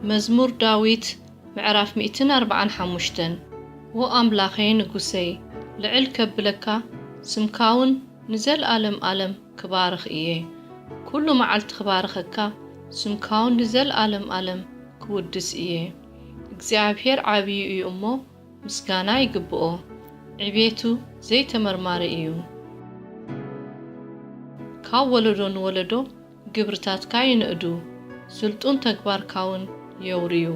መዝሙር ዳዊት ምዕራፍ ሚእትን ኣርባዓን ሓሙሽተን። ዎ ኣምላኸይ ንጉሰይ፣ ልዕል ከብለካ፣ ስምካውን ንዘልኣለም ኣለም ክባርኽ እየ። ኩሉ መዓልቲ ክባርኸካ፣ ስምካውን ንዘልኣለም ኣለም ክውድስ እየ። እግዚኣብሔር ዓብዩ እዩ እሞ፣ ምስጋና ይግብኦ። ዕቤቱ ዘይተመርማሪ እዩ። ካብ ወለዶ ንወለዶ ግብርታትካ ይንእዱ፣ ስልጡን ተግባርካ እውን የውርዩ።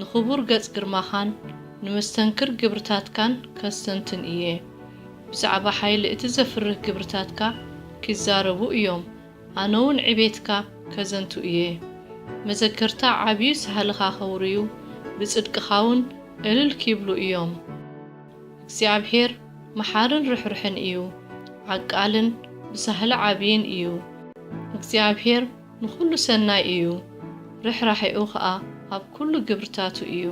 ንኽቡር ገጽ ግርማኻን ንመስተንክር ግብርታትካን ከስተንትን እየ። ብዛዕባ ሓይሊ እቲ ዘፍርህ ግብርታትካ ኪዛረቡ እዮም፣ ኣነ እውን ዕቤትካ ከዘንቱ እየ። መዘከርታ ዓብዩ ሳህልኻ ከውርዩ፣ ብጽድቅኻ እውን እልል ኪብሉ እዮም። እግዚኣብሔር መሓርን ርሕርሕን እዩ፣ ዓቃልን ብሳህሊ ዓብይን እዩ። እግዚኣብሔር ንኹሉ ሰናይ እዩ፣ ርሕራሕኡ ኸኣ ኣብ ኩሉ ግብርታቱ እዩ።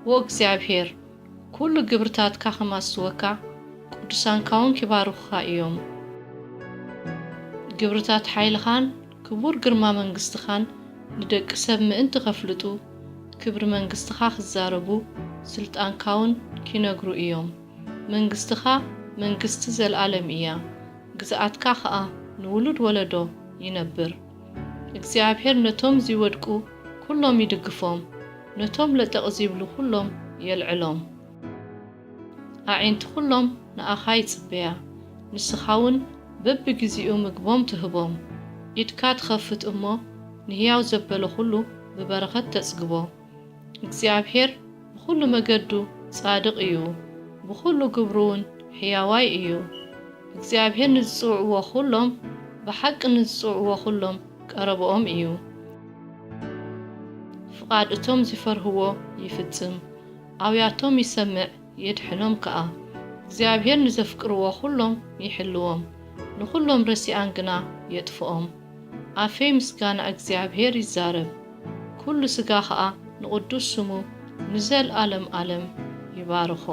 ዎ እግዚኣብሔር፣ ኩሉ ግብርታትካ ኸማስወካ፣ ቅዱሳንካ እውን ኪባርኹኻ እዮም። ግብርታት ሓይልኻን ክቡር ግርማ መንግስትኻን ንደቂ ሰብ ምእንቲ ኸፍልጡ፣ ክብሪ መንግስትኻ ኽዛረቡ፣ ስልጣንካ እውን ኪነግሩ እዮም። መንግስትኻ መንግስቲ ዘለኣለም እያ፣ ግዝኣትካ ኸኣ ንውሉድ ወለዶ ይነብር። እግዚኣብሔር ነቶም ዚወድቁ ኩሎም ይድግፎም፣ ነቶም ለጠቕ ዚብሉ ኩሎም የልዕሎም። ኣዒንቲ ኩሎም ንኣኻ ይጽበያ፣ ንስኻ እውን በብግዜኡ ምግቦም ትህቦም። ኢድካ ትኸፍት እሞ፣ ንህያው ዘበለ ኩሉ ብበረኸት ተጽግቦ። እግዚኣብሔር ብኹሉ መገዱ ጻድቕ እዩ፣ ብኹሉ ግብሩ እውን ሕያዋይ እዩ። እግዚኣብሔር ንዝጽውዕዎ ኩሎም፣ ብሓቂ ንዝጽውዕዎ ኩሎም ቀረብኦም እዩ። ፍቓድ እቶም ዚፈርህዎ ይፍጽም፣ ኣውያቶም ይሰምዕ፣ የድሕኖም ከኣ። እግዚኣብሔር ንዘፍቅርዎ ኩሎም ይሕልዎም፣ ንኹሎም ረሲኣን ግና የጥፍኦም። ኣፈይ ምስጋና እግዚኣብሔር ይዛረብ፣ ኩሉ ስጋ ኸኣ ንቕዱስ ስሙ ንዘልኣለም ኣለም ይባርኾ።